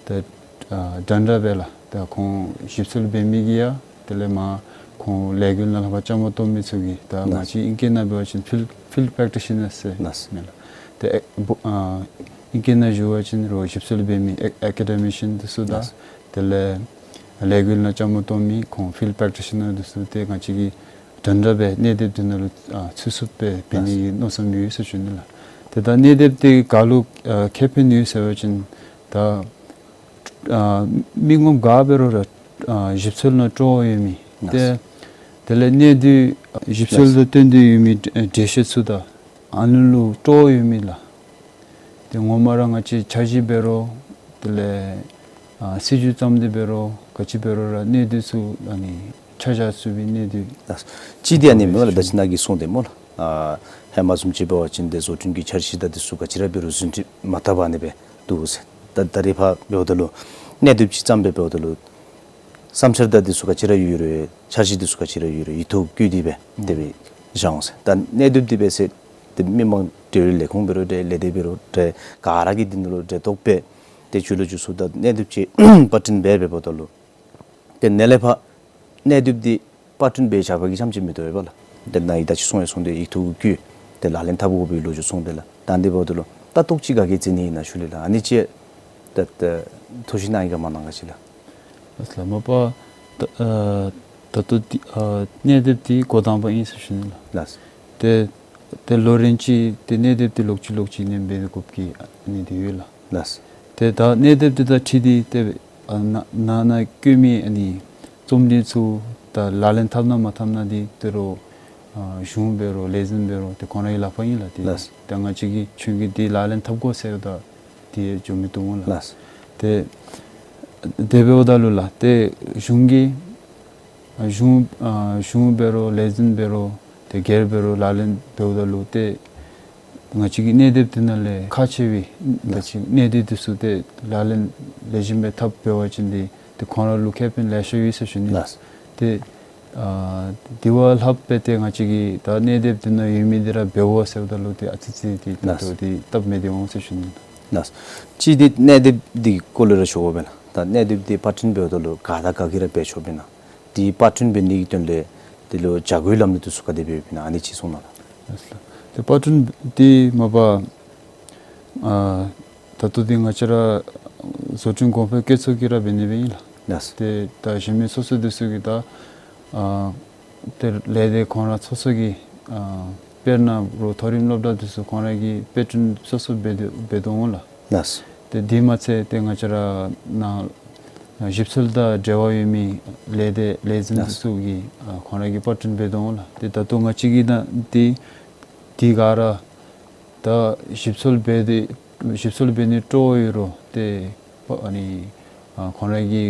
ད་ཨ་འདྲན་འདྲ་སྦེ་ལགས། ད་ཁོང་ཞིབ་འཚོལ་འབད་མི་གིས་ཡང་དེ་ལས་མར་ཁོང་ལས་འགུལ་ནང་ལྷག་པར་བཅའ་མར་གཏོགས་མི་ཚུ་གིས་ད་ང་ལགས། བཅས་ཨིང་སྐད་ནང་འབད་བ་ཅིན་ཕིལཌ་ཕིལཌ་པེཀ་ཊི་ཤི་ནར་ཟེར་ལགས། མས་ལགས། ཏེ་ཨེ་བོ་ཨ་ཨིང་སྐད་ནང་ཞུ་བ་ཅིན་རོགས་ཞིབ་འཚོལ་འབད་མི་ཨེ་ཨེ་ཀེ་ཌེ་མི་ཤཱན་འདི་ཚུ་དང་ལགས། དེ་ལས་ལས་འགུལ་ནང་བཅའ་མར་གཏོགས་མི་ཁོང་ཕིལཌ་པེཀ་ཊི་ཤི་ནར་འདི་ཚུ་ཏེ་ང་བཅས་ཀྱིས་འདྲན་འདྲ་སྦེ་གནས་དེབ་འདི་ནང་ལུ་ཨ་ཚུད་ཚུདཔ་སྦེ་འབད་ནི་གི་མནོ་བསམ་ཡོད་ཟེར་ཞུ་ནི་ལགས། ཏེ་ད་གནས་དེབ་འདི་ག་ལུ་ཨ་ཁེ་ཕན་ཡོད་ཟེར་བ་ཅིན་ད་ཨ་མི་ངོམ་ག་འབད་རུང་ར་ཨ་ཞིབ་འཚོལ་ནང་སྤྲོ་བ་ཡོད་མི་ཏེ་ལགས། དེ་ལས་གནད་སྡུད་ཞིབ་འཚོལ་ལགས། དང་བསྟུན་ཏེ་ཡོད་མི་འགྲེལ་བཤད་ཚུ་དང་ཨ་ནི་ལུ་སྤྲོ་བ་ཡོད་མི་ལགས། ཏེ་ངོ་མ་ར་ང་བཅས་འཆར་གཞི་འབད་རུང་དེ་ལས་ཨ་སྲིད་བྱུས་བརྩམ་སྟེ་འབད་རུང་ག་ཅི་འབད་རུང་ར་གནད་སྡུད་ཚུ་ཨ་ནི་ཆ་བཞག་ཚུགས་པའི་གནད་སྡུད། ལགས། གཅིག་འདི་ཨ་ནི་མས་ལགས། ད་ཅི་ནཱ་གིས་གསུངས་ཏེ་སྨོ་ལགས། ཨ་ཧེ་མ་བཟུམ་ཅིག་འབད་བ་ཅིན་ཏེ་བཟོ་སྐྲུན་གྱི་འཆར་གཞི་དང་འདི་ཚུ་ག་ཅི་ར་འབད་རུང་རྫུན་སྒྲིག་མ་བཏབ་པར་ཨ་ནི་སྦེ་འདུག་ཟེར། ད་ད་རེས་ཕར་འབདཝ་ད་ལུ་གནས་དེབ་ཅིག་བརྩམས་སྦེ་འབདཝ་ད་ལུ་བསམ་འཆར་དང་འདི་ཚུ་ག་ཅི་ར་ཡོད་རུང་འཆར་གཞི་འདི་ཚུ་ག་ཅི་ར་ཡོད་རུང་ཡིག་ཐོག་བཀོད་དེ་སྦེ་དེ་སྦེ་བཞག་འོང་ཟེར། ད་གནས་དེབ་འདི་འབད་ཟེར་ཏེ་མི་མང་འབྲེལ་ཡོད་ལས་ཁུངས་འབད་རུང་འདྲ་ལས་སྡེ་འབད་རུང་འདྲ་ག་ར་གིས་འདི་ནང་ལུ་འདྲ་གཏོགས་སྦེ་ཏེ་མཇུག་ལུ་མཇུག་སུ་ད་གནས་དེབ་ཅིག་པར་སྐྲུན་འབད་འབདཝ་ད་ལུ་ཏེ་ནཱ་ལས་ཕར་གནས་དེབ་འདི་པར་སྐྲུན་འབད་བཞག་པ་གིས་ཙམ་ཅིག་མི་དོ་བས་པ་ལགས། ཏེ་ནཱ་གིས་ད་ཅི་གསུངས་ཡང་གསུངས་ཏེ་ཡིག་ཐོག་བཀོད་དེ་ལག་ལེན་འཐབ་དགོ་པའི་ལོ་རྒྱུས་གསུངས་ཏེ་ལགས། ད་འདི་འབདཝ་ད་ལུ་ད་ལྟོ་ཅིག་ག་གིས་འཛིན་ནི་ཨིན་ན་ཞུ་ལགས། ཨ་ནི་ཅིག་ད་ད་ཐུགས་བཞེད་གནང་ཡི་ག་མ་གནང་ག་ཅིག་ལགས། ལགས་ལགས། མ་པ་ད་ཨ་ད་ལྟོ་འདི་ཨ་གནས་དེབ་འདི་འགོ་དང་པ་ཨིན་ཟེར་ཞུ་ནི་ལགས། ལགས། ཏེ་ཏེ་ལོ་རིམ་ཅིག་ཏེ་གནས་དེབ་འདི་ལོག་ཅི་ལོག་ཅི་ནེམ་འབད་དགོཔ་གི་ཨ་ནི་འདི་ཡོད་ལགས། ལགས། ཏེ་ད་གནས་དེབ་འདི་དང་འཁྲིལ་ཏེ་ཏེ་ཨ་ནཱ་ནཱ་ནཱ་བཀོད་མི་ཨ་ནི་རྩོམ་འབྲི་ཚུ་ད་ལག་ལེན་འཐབ་ན་མ་འཐབ་ན་འདི་ད་རུང་ཨ་གཞུང་འབད་རུང་ལས་འཛིན་འབད་རུང་ཏེ་ཁོང་རའི་ལག་པར་ཨིན་ལགས། ཏེ་ལགས། ད་ང་བཅས་ཀྱིས་ཁྱོད་ཀྱིས་འདི་ལག་ལེན་འཐབ་དགོ་ཟེརཝ་ད་འདི་འགྱོ་མི་བཏུབ་འོང་ལགས། ལགས། ཏེ་དེ་འབདཝ་ད་ལུ་ལགས་ཏེ་གཞུང་གིས་ཨ་གཞུང་ཨ་གཞུང་འབད་རུང་ལས་འཛིན་འབད་རུང་ཏེ་སྒེར་འབད་རུང་ལག་ལེན་འབདཝ་ད་ལུ་ཏེ་ང་བཅས་ཀྱི་གནས་དེབ་འདི་ནང་ལས་ཁག་ཆེ་བའི་ད་ཅི་གནད་སྡུད་འདི་ཚུ་ཏེ་ལག་ལེན་ལེགས་ཤོམ་སྦེ་འཐབ་འབད་བ་ཅིན་འདི་ཏེ་ཁོང་ར་ལུ་ཁེ་ཕན་ལེ་ཤ་ཡོད་ཟེར་ཞུ་ནི། ལགས། ཏེ་ཨ་དེ་བ་ལྷགཔ་སྦེ་ཏེ་ང་བཅས་ཀྱིས་ད་གནས་དེབ་འདི་ནང་ཡོད་མི་འདི་ར་འབདཝ་ཟེརཝ་ད་ལུ་ཏེ་ཨ་ཙི་ཙི་ཏེ་ད་ལྟོ་ཏེ་སྟབས་མི་བདེ་འོང་ཟེར་ཞུ་ནི། ལགས། གཅིག་འདི་གནས་དེབ་འདི་སྐོར་ལས་ར་ཞུ་དགོ་པས་ལགས། ད་གནས་དེབ་འདི་པར་སྐྲུན་འབདཝ་ད་ལུ་ག་དང་ག་གིས་ར་འབད་ཆོག་པས་ན། འདི་པར་སྐྲུན་འབད་ནི་གི་དོན་ལས་འདི་ལུ་བྱ་སྒོའི་ལམ་ལུགས་འདི་ཚུ་ག་དེ་སྦེ་ཡོདཔ་ཨིན་ན་ཨ་ནི་ཅིག་གསུང་གནང་ལགས། ལགས་སོ། ཏེ་པར་སྐྲུན་འདི་མ་པ་ཨ་ད་ལྟོ་འདི་ང་བཅས་ར་བཟོ་སྐྲུན་གོང་འཕེལ་བཀོད་ཚོགས་ཀྱིས་ར་འབད་ནི་སྦེ་ཨིན་ལགས། ལགས། ཏེ་ད་གཞན་མི་སོ་སོ་འདི་ཚུ་གིས་ད་ཨ་ཏེ་ལས་སྡེ་ཁོང་ར་སོ་སོ་གི་ཨ་དཔེར་ན་རོགས་མཐོ་རིམ་སློབ་གྲྭ་འདི་ཚུ་ཁོང་ར་གིས་དཔེ་སྐྲུན་སོ་སོ་འབད་དེ་འབད་དོ་འོང་ལགས། ལགས། ཏེ་དེ་མ་ཚད་ཏེ་ང་བཅས་ར་ནཱ་ཞིབ་འཚོལ་དང་འབྲེལ་བ་ཡོད་མི་ལས་སྡེ་ལས་འཛིན་འདི་ཚུ་གིས་ཨ་ཁོང་ར་གིས་པར་སྐྲུན་འབད་དོ་འོང་ལགས། ཏེ་ད་ལྟོ་ང་བཅས་ཀྱིས་ད་འདི་འདི་ག་ར་ད་ཞིབ་འཚོལ་འབད་དེ་ཞིབ་འཚོལ་འབད་ནི་སྤྲོ་བ་ཡོད་རུང་ཏེ་ཨ་ནི་ཨ་ཁོང་ར་གི་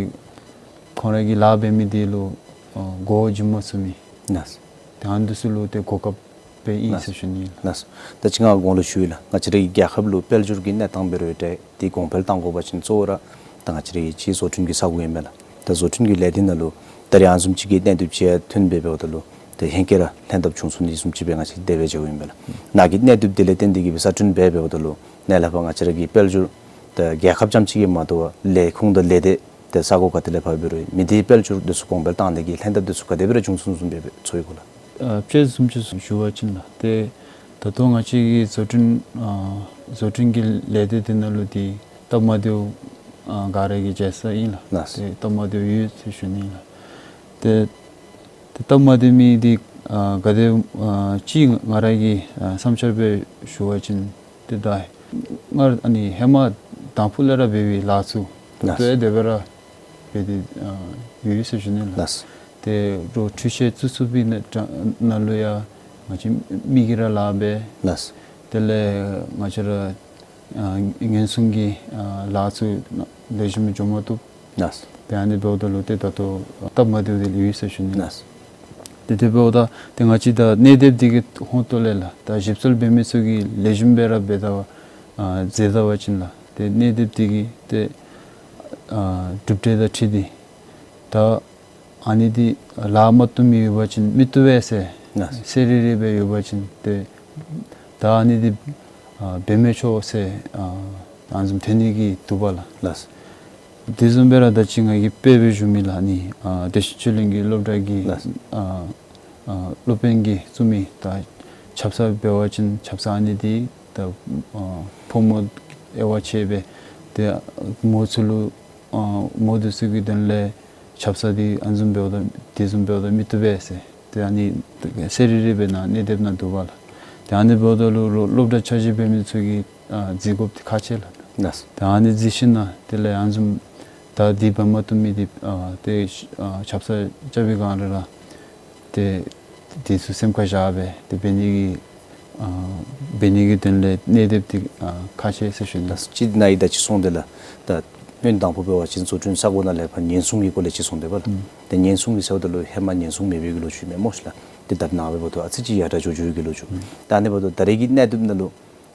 ཁོང་ར་གི་ལཱ་འབད་མི་འདི་ལུ་ཨ་མགུ་འགྱོ་མ་ཚུགས་མི། ལགས། ཏེ་ཨ་ནི་འདི་ཚུ་ལུ་ཏེ་གོ་སྐབས་སྦེ་ཨིན་ཟེར་ཞུ་ནི། ལགས། ད་ཅི་ང་གོང་ལུ་ཞུ་ཡི་ལགས། ང་བཅས་རའི་རྒྱལ་ཁབ་ལུ་དཔལ་འབྱོར་གྱི་གནས་སྟངས་འབད་རུང་ཏེ་འདི་གོང་འཕེལ་གཏང་དགོ་པ་ཅིན་གཙོ་བོ་ར་ད་ང་བཅས་རའི་ཅིག་བཟོ་སྐྲུན་གྱི་ས་ཁོངས་ཨིན་མས་ལགས། ད་བཟོ་སྐྲུན་གྱི་ལས་སྡེ་ནང་ལུ་ད་རེས་ཨ་ནི་བཟུམ་ཅིག་གི་གནས་བསྡུ་ཅིག་ཐོན་སྦེ་འབདཝ་ད་ལུ་ཏེ་ཧེང་སྐལ་ར་ལྷན་ཐབས་བྱུང་ཚུགས་ནི་བཟུམ་ཅིག་སྦེ་ང་བཅས་དེ་སྦེ་མཇལཝ་ཨིན་པས་ལགས། ནཱ་གི་གནས་བསྡུ་འདི་ལས་བརྟེན་ཏེ་གིས་སྦེ་གསར་སྐྲུན་འབད་འབདཝ་ད་ལུ་ནཱ་ལས་ཕར་ང་བཅས་ར་གི་དཔལ་འབྱོར་ད་རྒྱལ་ཁབ་རྐྱངམ་ཅིག་གིས་མ་དོ་བར་ལས་ཁུངས་དང་ལས་སྡེ་ཏེ་ས་གོ་ག་ཏེ་ལས་ཕར་འབད་རུང་མི་སྡེའི་དཔལ་འབྱོར་འདི་ཚུ་གོང་འཕེལ་གཏང་ནི་གི་ལྷན་ཐབས་འདི་ཚུ་ག་དེ་སྦེ་ར་བྱུང་ཚུགས་ནི་བཟུམ་སྦེ་ཚོར་ཡི་གོ་ལགས། ཨ་དཔེ་བཟུམ་ཅིག་ཞུ་བ་ཅིན་ལགས། ཏེ་ད་ལྟོ་ང་བཅས་ཀྱི་བཟོ་སྐྲུན་ཨ་བཟོ་སྐྲུན་གྱི་ལས་སྡེ་འདི་ནང་ལུ་འདི་སྟབས་མ་བདེཝ་ཨ་ག་ར་གིས་མཇལ་ས་ཨིན་ལགས། ལགས། ཏེ་སྟབས་མ་བདེཝ་ཡོད་ཟེར་ཞུ་ནི་ལགས། ཏེ་ཏེ་སྟབས་མ་བདེ་མི་འདི་ཨ་ག་དེ་ཨ་ཅིག་ང་ར་གི་ཨ་བསམ་འཆར་སྦེ་ཞུ་བ་ཅིན་ཏེ་ད་སྔར་ཨ་ནི་ཧེ་མ་དང་ཕུ་ལས་ར་འབད་བའི་ལཱ་ཚུ་ད་ལྟོ་ཡང་དེ་སྦེ་ར་འབད་དེ་ཨ་ཡོད་ཟེར་ཞུ་ནི་ལགས། ལགས། ཏེ་རོགས་འཕྲུལ་ཆས་བཙུགས་བཙུགསཔ་ནང་ནང་ལུ་ཡང་ང་བཅས་མི་གིས་ར་ལཱ་འབད། ལགས། དེ་ལས་ང་བཅས་ར་ཨ་ཉེན་སྲུང་གི་ཨ་ལཱ་ཚུ་ལེགས་ཤོམ་འགྱོ་མ་བཏུབ། ལགས། ཏེ་ཨ་ནི་འབདཝ་ད་ལུ་ཏེ་ད་ལྟོ་སྟབས་མ་བདེཝ་འདི་ཡོད་ཟེར་ཞུ་ནི། ལགས། ཏེ་དེ་འབདཝ་ད་ཏེ་ང་བཅས་ད་གནས་སྡོདཔ་འདི་གི་ཧོངས་ཏོ་ལས་ལགས་ད་ཞིབ་འཚོལ་འབད་མི་ཚུ་གིས་ལེགས་ཤོམ་སྦེ་ར་འབད་དོ་ཨ་མཛད་དོ་བ་ཅིན་ལགས་ཏེ་གནས་སྡོདཔ་འདི་གི་ཏེ་ཨ་གྲུབ་འབྲས་དང་འཁྲིལ་ཏེ་ད་ཨ་ནི་འདི་ལཱ་མ་བཏུབ་མི་ཡོད་པ་ཅིན་མི་བཏུབ་པས་ཟེར་ལགས། གསལ་རི་རི་སྦེ་ཡོད་པ་ཅིན་ཏེ་ད་ཨ་ནི་འདི་ཨ་འབད་མི་ཆོག་ཟེར་ཨ་ཨ་ནི་བཟུམ་ཐོན་ནི་གི་འདུག་པ་ལགས། ལགས། དེ་བཟུམ་སྦེ་ར་ད་ཅི་ང་གིས་དཔེ་སྦེ་ཞུ་མི་ལགས་ནི་ཨ་བདེ་ཆེན་ཆོས་གླིང་གི་སློབ་གྲྭ་གི་ལགས། ཨ་ཨ་སློབ་དཔོན་གྱིས་བཙུགས་མི་ད་ཆབ་གསང་འབད་བ་ཅིན་ཆབ་གསང་ཨ་ནི་འདི་ད་ཨ་ཕོ་མོ་དབྱེ་བ་ཕྱེ་སྦེ་ཏེ་མོ་ཚུ་ལུ་ཨ་མོ་འདི་ཚུ་གི་དོན་ལས་ཆབ་གསང་འདི་ཨ་ནི་བཟུམ་འབདཝ་ད་དེ་བཟུམ་འབདཝ་ད་མི་བཏུབ་པས་ཟེར། ཏེ་ཨ་ནི་གསལ་རི་རི་སྦེ་ནཱ་གནས་སྡོདཔ་ནང་འདུག་པ་ལགས། ཏེ་ཨ་ནི་འབདཝ་ད་ལུ་རོགས་སློབ་གྲྭ་འཆར་གཞི་འབད་མི་ཚུ་གིས་ཨ་གཟིགས་དགོཔ་འདི་ཁག་ཆེ་ལགས། ལགས། ཏེ་ཨ་ནི་གཟིགས་ཞིནམ་ལས་དེ་ལས་ཨ་ནི་བཟུམ་ད་འདི་འབད་མ་བཏུབ་མི་འདི་ཨ་ཏེ་ཨ་ཆབ་གསང་རྐྱབ་པའི་སྒང་ར་ལགས་ཏེ་དེ་ཚུ་སེམས་ཁར་བཞག་སྦེ་ཏེ་འབད་ནི་གི་ཨ་འབད་ནི་གི་དོན་ལས་གནས་སྡོདཔ་འདི་ཨ་ཁག་ཆེ་ཟེར་ཞུ་ནི། ད་ཅི་ནཱ་ཡི་ད་ཅི་གསུངས་ཏེ་ལགས། ད་སྔོན་དང་པོ་འབད་བ་ཅིན་བཟོ་སྐྲུན་ས་གོ་ནང་ལས་ཕར་ཉེན་སྲུང་གི་སྐོར་ལས་ཅིག་གསུངས་ཏེ་འབདཝ་ད། ཨུམ། ཏེ་ཉེན་སྲུང་གི་ཟེརཝ་ད་ལུ་ཧེ་མ་ཉེན་སྲུང་མེད་པའི་གི་ལོ་རྒྱུས་མས་སྨོ་ཤིག་ལགས། ཏེ་ད་ནཱ་འབདཝ་ད་ཨ་ཙི་ཅིག་ཡར་དྲག་འགྱོ་འགྱོ་བའི་གི་ལོ་རྒྱུས། ཨུམ། ད་ཨ་ནི་འབདཝ་ད་ད་རེས་ཀྱི་གནས་སྡོདཔ་ནང་ལུ་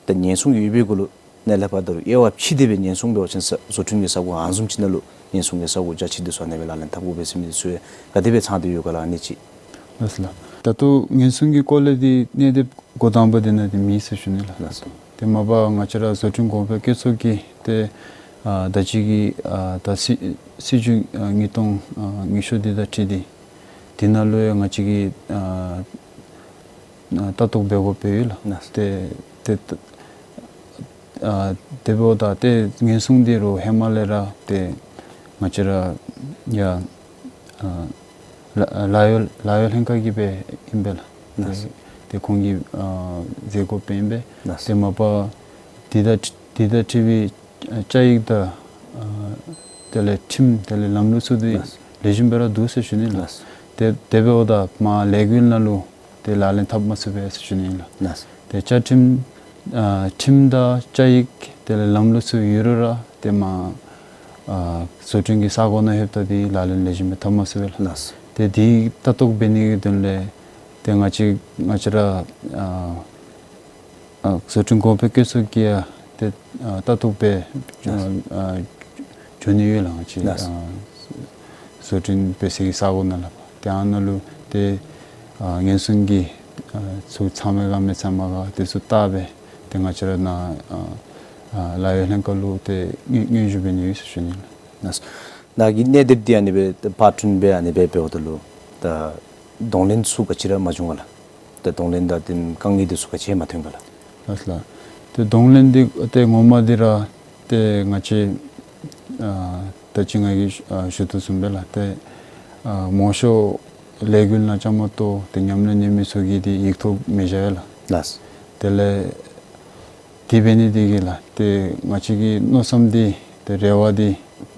ད་ཉེན་སྲུང་ཡོད་པའི་གུ་ལུ་ནཱ་ལས་ཕར་ད་རུང་དབྱེ་བ་ཕྱེ་སྟེ་སྦེ་ཉེན་སྲུང་འབད་བ་ཅིན་ས་བཟོ་སྐྲུན་གྱི་ས་གོ་ཨ་ནི་བཟུམ་ཅིག་ནང་ལུ་ཉེན་སྲུང་གི་ས་གོ་རྒྱ་ཆེ་འདི་ཚུ་ཨ་ནི་སྦེ་ལག་ལེན་འཐབ་དགོ་པས་ཟེར་མི་འདི་ཚུ་ག་དེ་སྦེ་ཚང་སྟེ་ཡོད་ག་ལགས་ཨ་ནི་ཅིག། ལགས་ལགས། ད་ལྟོ་ཉེན་སྲུང་གི་སྐོར་ལས་འདི་གནས་སྡོདཔ་འགོ་དང་པ་འདི་ནང་འདི་མེད་ཟེར་ཞུ་ནི་ལགས། ལགས་སོ། ཏེ་མ་པ་ང་བཅས་ར་བཟོ་སྐྲུན་གོང་འཕེལ་བཀོད་ཚོགས་ཀྱིས་ཏེ་ཨ་ད་ཅི་གི་ཨ་ད་སྲིད་སྲིད་བྱུས་ཨ་ཉིས་སྟོང་ཨ་ཉི་ཤུ་འདི་དང་འཁྲིལ་ཏེ་འདི་ནང་ལུ་ཡང་ང་བཅས་ཀྱིས་ཨ་ཨ་ལྟ་རྟོག་འབད་དགོཔ་ཡོད་ལགས། ལགས། ཏེ་ཏེ་ཨ་དེ་འབདཝ་ད་ཏེ་ཉེན་སྲུང་འདི་རུང་ཧེ་མ་ལས་ར་ཏེ་ང་བཅས་ར་ཡ་ཨ་ལཱ་གཡོག་ལཱ་གཡོག་ལྷན་ཁག་གིས་འབད་ཨིན་པས་ལགས། ལགས། ཏེ་ཁོང་གིས་ཨ་མཛད་དགོཔ་ཨིན་པས། ལགས། ཏེ་མ་པ་འདི་དང་འདི་དང་འཁྲིལ་བའི་བཅའ་ཡིག་དང་ཨ་དེ་ལས་ཁྲིམས་དེ་ལས་ལམ་ལུགས་ཚུ་འདི་ལགས། ལེགས་ཤོམ་སྦེ་ར་འདུག་ཟེར་ཞུ་ནི་ལགས། ལགས། ཏེ་དེ་འབདཝ་ད་མར་ལས་འགུལ་ནང་ལུ་ཏེ་ལག་ལེན་འཐབ་མ་ཚུགས་པས་ཟེར་ཞུ་ནི་ལགས། ལགས། ཏེ་བཅའ་ཁྲིམས་ཨ་ཁྲིམས་དང་བཅའ་ཡིག་དེ་ལས་ལམ་ལུགས་ཚུ་ཡོད་རུང་ར་ཏེ་མར་ཨ་བཟོ་སྐྲུན་གྱི་ས་གོ་ནང་ལྷོདཔ་ད་འདི་ལག་ལེན་ལེགས་ཤོམ་སྦེ་འཐབ་མ་ཚུགས་པས་ལགས། ལགས། ཏེ་འདི་ལྟ་རྟོག་འབད་ནི་གི་དོན་ལས་ཏེ་ང་བཅས་ང་བཅས་ར་ཨ་ཨ་བཟོ་སྐྲུན་གོང་འཕེལ་བཀོད་ཚོགས་ཀྱིས་ཡང་ཏེ་ཨ་ལྟ་རྟོག་འབད་ལགས། ཨ་འགྱོ་ནི་ཡོད་ལགས། ང་བཅས་ལགས། ཨ་བཟོ་སྐྲུན་འབད་སའི་ས་གོ་ནང་ལགས། ཏེ་ཨ་ནཱ་ལུ་ཏེ་ཨ་ཉེན་སྲུང་གི་ཨ་ཚུ་ཚང་མས་ག་མི་ཚང་མས་ག་དེ་ཚུ་བལྟ་སྦེ་ཏེ་ང་བཅས་ར་ནཱ་ཨ་ཨ་ལཱ་གཡོག་ལྷན་ཁག་ལུ་ཏེ་སྙན་སྙན་ཞུ་འབད་ནི་ཡོད་ཟེར་ཞུ་ནི་ལགས། ལགས། ནཱ་གི་གནས་སྡོདཔ་འདི་ཨ་ནི་སྦེ་ཕར་བསྐྲུན་འབད་ཨ་ནི་སྦེ་འབདཝ་ད་ལུ་ད་གདོང་ལེན་ཚུ་ག་ཅི་ར་མ་བྱུང་ག་ལགས། ད་གདོང་ལེན་དང་དེ་དཀའ་ངལ་འདི་ཚུ་ག་ཅི་མ་ཐོན་ག་ལགས། ལགས་ལགས། ཏེ་གདོང་ལེན་འདི་ཏེ་ངོ་མ་འདི་ར་ཏེ་ང་བཅས་ཨ་ད་ཅི་ང་གིས་ཨ་ཞུ་དོ་བཟུམ་སྦེ་ལགས། ཏེ་ཨ་མང་ཤོས་ལས་འགུལ་ནང་བཅའ་མར་གཏོགས་ཏེ་ཉམས་ལེན་གནང་མི་ཚུ་གིས་འདི་ཡིག་ཐོག་མི་བཞག་ཡོད་ལགས། ལགས། དེ་ལས་དེ་འབད་ནི་འདི་གིས་ལགས་ཏེ་ང་བཅས་ཀྱི་མནོ་བསམ་འདི་ཏེ་རེ་བ་འདི་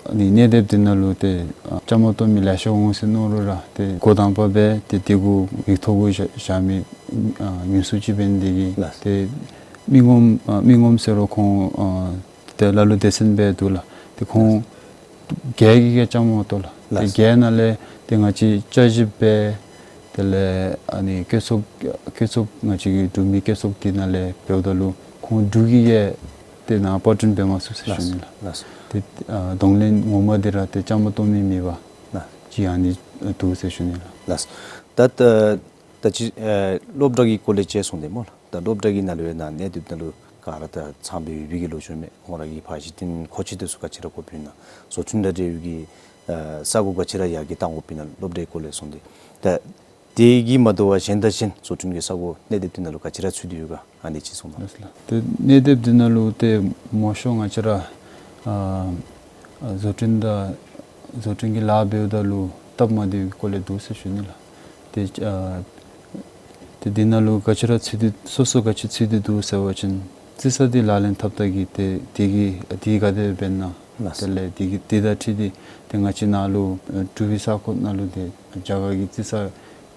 ཨ་ནི་གནས་སྡོདཔ་འདི་ནང་ལུ་ཏེ་ཨ་བཅའ་མར་གཏོགས་མི་ལེ་ཤ་འོང་ཟེར་མནོ་རུང་ར་ཏེ་འགོ་དང་པ་སྦེ་ཏེ་འདི་གུ་ཡིག་ཐོག་གུ་བཞག་བཞག་མི་ཨ་ཉུང་སུ་ཅིག་འབད་ནི་འདི་གིས་ལགས། ཏེ་མི་ངོམ་ཨ་མི་ངོམ་ཟེར་རུང་ཁོང་ཨ་ཏེ་ལ་ལུ་སྡེ་ཚན་སྦེ་འདུག་ལགས། ཏེ་ཁོང་བརྒྱད་ཀྱིས་ཀྱང་བཅའ་མར་གཏོགས་ལགས། ཏེ་ལགས། བརྒྱད་ནང་ལས་ཏེ་ང་བཅས་བཅའ་གཞི་འབད་དེ་ལས་ཨ་ནི་བཀོད་ཚོགས་བཀོད་ཚོགས་ང་བཅས་ཀྱི་འབྲུག་མི་བཀོད་ཚོགས་འདི་ནང་ལས་འབདཝ་ད་ལུ་ཁོང་དྲུག་གིས་ཡང་ཏེ་ནཱ་པར་སྐྲུན་འབད་མ་ཚུགས་ཟེར་ཞུ་ནི་ལགས། ལགས། ཏེ་ཨ་གདོང་ལེན་ངོ་མ་འདི་ར་ཏེ་བཅའ་མར་གཏོགས་མི་མེད་པ་ལགས། ཅིག་ཨ་ནི་འདུག་ཟེར་ཞུ་ནི་ལགས། ལགས། ད་ད་ད་ཅི་ཨ་སློབ་གྲྭ་གི་སྐོར་ལས་ཅིག་གསུངས་ཏེ་སྨོ་ལགས། ད་སློབ་གྲྭ་གི་ནང་ལུ་ཡང་ནཱ་གནས་སྡོདཔ་ནང་ལུ་ག་ར་ད་ཚང་སྦེ་ཡོད་པའི་གི་ལོ་རྒྱུས་མས། ཁོང་ར་གི་ཕར་གཞི་རྟེན་མཁོ་ཆས་འདི་ཚུ་ག་ཅི་ར་དགོཔ་ཨིན་ན་བཟོ་སྐྲུན་དང་འབྲེལ་བའི་གི་ཨ་ས་གོ་ག་ཅི་ར་ཡར་རྒྱས་གཏང་དགོཔ་ཨིན་ན་སློབ་གྲྭའི་སྐོར་ལས་གསུངས་ཏེ། ད་དེ་གིས་མ་དོ་བར་གཞན་དང་གཞན་བཟོ་སྐྲུན་གྱི་ས་གོ་གནས་སྡོདཔ་འདི་ནང་ལུ་ག་ཅི་ར་ཚུད་དེ་ཡོད་ག་ཨ་ནི་ཅིག་གསུངས་གནང་། ལགས་ལགས། ཏེ་གནས་སྡོདཔ་འདི་ནང་ལུ་ཏེ་མང་ཤོས་ང་བཅས་ར་ཨ་བཟོ་སྐྲུན་དང་བཟོ་སྐྲུན་གྱི་ལཱ་འབདཝ་ད་ལུ་སྟབས་མ་བདེ་བའི་སྐོར་ལས་འདུག་ཟེར་ཞུ་ནི་ལགས། ཏེ་ཨ་ཏེ་འདི་ནང་ལུ་ག་ཅི་ར་ཚུད་དེ་སོ་སོ་ག་ཅི་ཚུད་དེ་འདུག་ཟེར་བ་ཅིན་རྩི་ས་འདི་ལག་ལེན་འཐབ་ད་གི་ཏེ་དེ་གི་དེ་ག་དེ་སྦེ་འབད་ན་ ལགས། དེ་ལས་དེ་གི་དེ་དང་འཁྲིལ་ཏེ་ཏེ་ང་བཅས་ནཱ་ལུ་ཨ་གྲུབ་པའི་ས་གོ་ནང་ལུ་ཏེ་རྒྱ་གར་གྱི་རྩིས་གསར་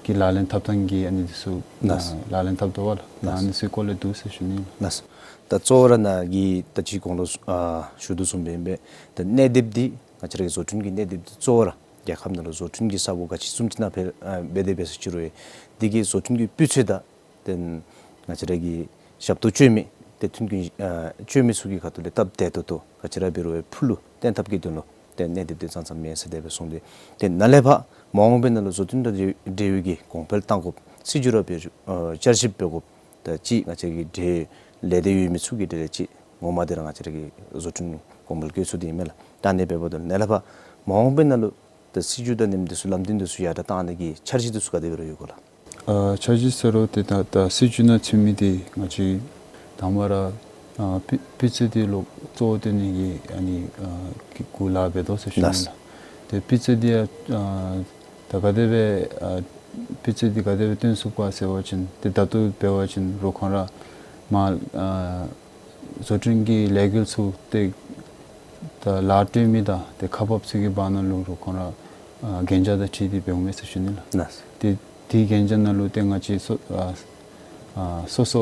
གྱི་ལག་ལེན་འཐབ་ཐངས་ཀྱི་ཨ་ནི་འདི་ཚུ་ལགས། ཨ་ལག་ལེན་འཐབ་དོ་བ་ལགས། ལགས། ཨ་ནི་ཚུའི་སྐོར་ལས་འདུག་ཟེར་ཞུ་ནི་ལགས། ལགས། ད་གཙོ་བོ་ར་ནཱ་གིས་ད་ཅི་གོང་ལུ་ཨ་ཞུ་དོ་བཟུམ་སྦེ་ཨིན་པས། ད་གནས་འདེབས་འདི་ང་བཅས་ར་གི་བཟོ་སྐྲུན་གྱི་གནས་འདེབས་འདི་གཙོ་བོ་ར་རྒྱལ་ཁབ་ནང་ལུ་བཟོ་སྐྲུན་གྱི་ས་གོ་ག་ཅི་བཟུམ་ཅིག་ནང་འབད་ཨ་འབད་དེ་འབད་ས་ཅི་རུང་ཡང་འདི་གི་བཟོ་སྐྲུན་གྱི་སྤུས་ཚད་དང་ཏེ་ང་བཅས་ར་གི་ཞབས་ཏོག་སྤྱོད་མི་ཏེ་མཐུན་རྐྱེན་ཨ་སྤྱོད་མི་ཚུ་གི་ཁ་ཐུག་ལས་སྟབས་བདེ་ཏོག་ཏོ་ག་ཅི་ར་འབད་རུང་ཡང་ཕུལ་ལུ་བཏོན་ཐབས་ཀྱི་དོན་ལུ་ཏེ་གནས་འདེབས་འདི་ཙང་ཙང་མེད་ཟེར་དེ་སྦེ་གསུངས་ཏེ། ཏེ་ནཱ་ལས་ཕར་མ་འོངས་པའི་ནང་ལུ་བཟོ་སྐྲུན་དང་འབྲེལ་འབྲེལ་ཡོད་ཀྱི་གོང་འཕེལ་གཏང་དགོཔ་སྲིད་བྱུས་ར་འབད་ཨ་བསྐྱར་ཞིབ་འབད་དགོཔ་ད་ཅིག་ང་བཅས་ཀྱི་འབྲེལ་ལས་སྡེ་ཡོད་མི་ཚུ་གི་གྲས་ལས་ཅིག་ངོ་མ་འདི་ར་ང་བཅས་ར་གི་བཟོ་སྐྲུན་གོང་འཕེལ་བཀོད་ཚོགས་འདི་ཨིན་མས་ལགས། ད་ཨ་ནི་འབདཝ་ད་ནཱ་ལས་ཕར་མ་འོངས་པའི་ནང་ལུ་ད་སྲིད་བྱུས་དང་ཨ་ནི་འདི་ཚུ་ལམ་སྟོན་འདི་ཚུ་ཡར་དྲག་གཏང་ནི་གི་འཆར་གཞི་འདི་ཚུ་ག་དེ་སྦེ་ར་ཡོད་ག་ལགས། ཨ་འཆར་གཞི་ཟེར་རུང་ཏེ་ད་ད་སྲིད་བྱུས་ནང་ཚུད་མི་འདི་ང་བཅས་དང་པ་ར་ཨ་སྤུས་སྤུས་ཚད་འདི་ལུ་གཙོ་བོ་བཏོན་ནི་གི་ཨ་ནི་ཨ་གི་གུ་ལཱ་འབད་དོ་ཟེར་ཞུ་ནི་ལགས། ལགས། ཏེ་སྤུས་ཚད་འདི་ཨ་ད་ག་དེ་སྦེ་ཨ་སྤུས་ཚད་འདི་ག་དེ་སྦེ་བཏོན་ཚུགས་ག་ཟེར་བ་ཅིན་ཏེ་ད་ལྟོ་འབད་བ་ཅིན་རོགས་ཁོང་ར་མར་ཨ་བཟོ་སྐྲུན་གྱི་ལས་འགུལ་ཚུ་ཏེ་ད་ལཱ་སྤྲོད་མི་དང་ཏེ་ཁག་འབགཔ་ཚུ་གི་བར་ན་ལུ་རོགས་ཁོང་ར་ཨ་གན་རྒྱ་དང་འཁྲིལ་ཏེ་འབདཝ་མས་ཟེར་ཞུ་ནི་ལགས། ལགས། ཏེ་དེའི་གན་རྒྱ་ནང་ལུ་ཏེ་ང་བཅས་སོ་ཨ་ཨ་སོ་སོ་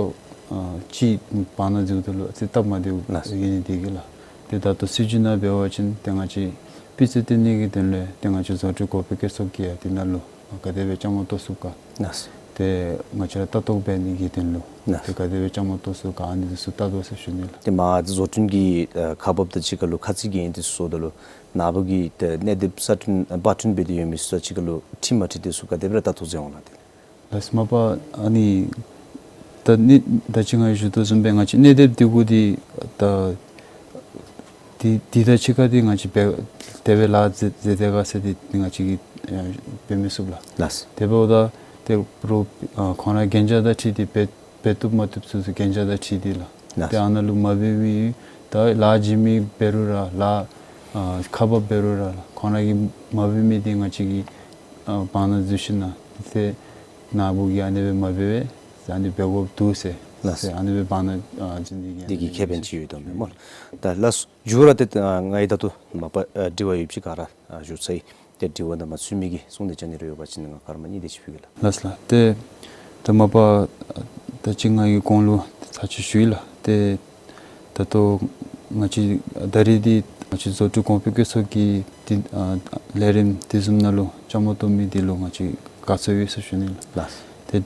ཨ་ཅིག་བར་ན་འཛུལཝ་ད་ལུ་ཏེ་སྟབས་མ་བདེཝ་ལགས། ཨིན་ནི་དེ་གིས་ལགས། ཏེ་ད་ལྟོ་སྲིད་བྱུས་ནང་འབད་བ་ཅིན་ཏེ་ང་བཅས་སྤུས་ཚད་བཏོན་ནི་གི་དོན་ལས་ཏེ་ང་བཅས་བཟོ་སྐྲུན་གོང་འཕེལ་བཀོད་ཚོགས་ཀྱིས་ཡང་དེ་ནང་ལུ་ག་དེ་སྦེ་བཅའ་མར་གཏོགས་ཚུགས་ག། ལགས། ཏེ་ང་བཅས་ར་ལྟ་རྟོག་འབད་ནི་གི་དོན་ལུ་ལགས། ཏེ་ག་དེ་སྦེ་བཅའ་མར་གཏོགས་ཚུགས་ག་ཨ་ནི་འདི་ཚུ་ལྟ་དོ་ཟེར་ཞུ་ནི་ལགས། ཏེ་མར་བཟོ་སྐྲུན་གྱི་ཨ་ཁག་འབགཔ་དང་གཅིག་ཁར་ལུ་ཁ་ཚིག་གི་ཨ་ནི་འདི་ཚུ་སོངམ་ད་ལུ་ནཱ་བུ་གི་ཏེ་གནས་འདེབས་གསར་སྐྲུན་ཨ་པར་སྐྲུན་འབད་དེ་ཡོད་མི་ཚུ་དང་གཅིག་ཁར་ལུ་འཁྲིལ་མ་འཁྲིལ་འདི་ཚུ་ག་དེ་སྦེ་ར་ལྟ་རྟོག་མཛད་འོང་ལགས། ཏེ་ལགས་མ་པ་ཨ་ནི་ད་ནི་ད་ཅི་ང་གིས་ཞུ་དོ་བཟུམ་སྦེ་ང་བཅས་གནས་འདེབས་འདི་གུ་འདི་ད་འདི་འདི་དང་གཅིག་ཁར་འདི་ང་བཅས་འབད་དེ་སྦེ་ལཱ་མཛད་མཛད་དེ་ག་ཟེར་འདི་ང་བཅས་ཀྱིས་ཨ་འབད་མི་ཚུགས་ལགས། ལགས། དེ་འབདཝ་ད་ཏེ་རོགས་ཨ་ཁོང་ར་གན་རྒྱ་དང་འཁྲིལ་ཏེ་འབད་འབད་བཏུབ་མ་བཏུབ་ཚུ་ཚུ་གན་རྒྱ་དང་འཁྲིལ་ཏེ་ལགས། ལགས། ཏེ་ཨ་ནཱ་ལུ་མ་འབད་མི་ད་ལཱ་བྱིན་མི་འབད་རུང་ར་ལཱ་ཨ་ཁག་འབགཔ་འབད་རུང་ར་ལགས། ཁོང་ར་གིས་མ་འབད་མི་འདི་ང་བཅས་ཀྱིས་ཨ་བར་ན་འཛུལ་ཞིན་ན་ཏེ་ནཱ་བུ་གིས་ཨ་ནི་སྦེ་མ་འབད་བས་ཟེར་ཨ་ནི་འབད་དགོཔ་འདུག་ཟེར། ལགས། ཟེར་ཨ་ནི་སྦེ་བར་ན་ཨ་འཛུལ་ནི་གི་འདི་གི་ཁེ་ཕན་ཅིག་ཡོད་དོ་མས་སྨོ་ལགས། ད་ལགས་སོ། མཇུག་ར་ཏེ་ཨ་ང་གིས་ད་ལྟོ་མ་པ་ཨ་དྲི་བ་ཡོདཔ་ཅིག་ག་ར་ཨ་ཞུ་ཚར་ཡི། ཏེ་དྲི་བ་ནང་མ་ཚུད་མི་གི་གསུང་ནི་ཅིག་ཨ་ནི་རེ་ཡོད་པ་ཅིན་ང་ག་ར་མ་གཉིས་དེ་ཅིག་ཕུལ་གེ་ལགས། ལགས་ལགས། ཏེ་ད་མ་པ་ད་ཅི་ང་གིས་གོང་ལུ་ཚར་གཅིག་ཞུ་ཡི་ལགས། ཏེ་ད་ལྟོ་ང་བཅས་ད་རིས་འདི་ང་བཅས་བཟོ་སྐྲུན་གོང་འཕེལ་བཀོད་ཚོགས་ཀྱི་འདི་ཨ་ལས་རིམ་འདི་བཟུམ་ནང་ལུ་བཅའ་མར་གཏོགས་མི་འདི་ལུ་ང་བཅས་དགའ་ཚོར་ཡོད་ཟེར་ཞུ་ནི་ལགས། ལགས། ཏེ་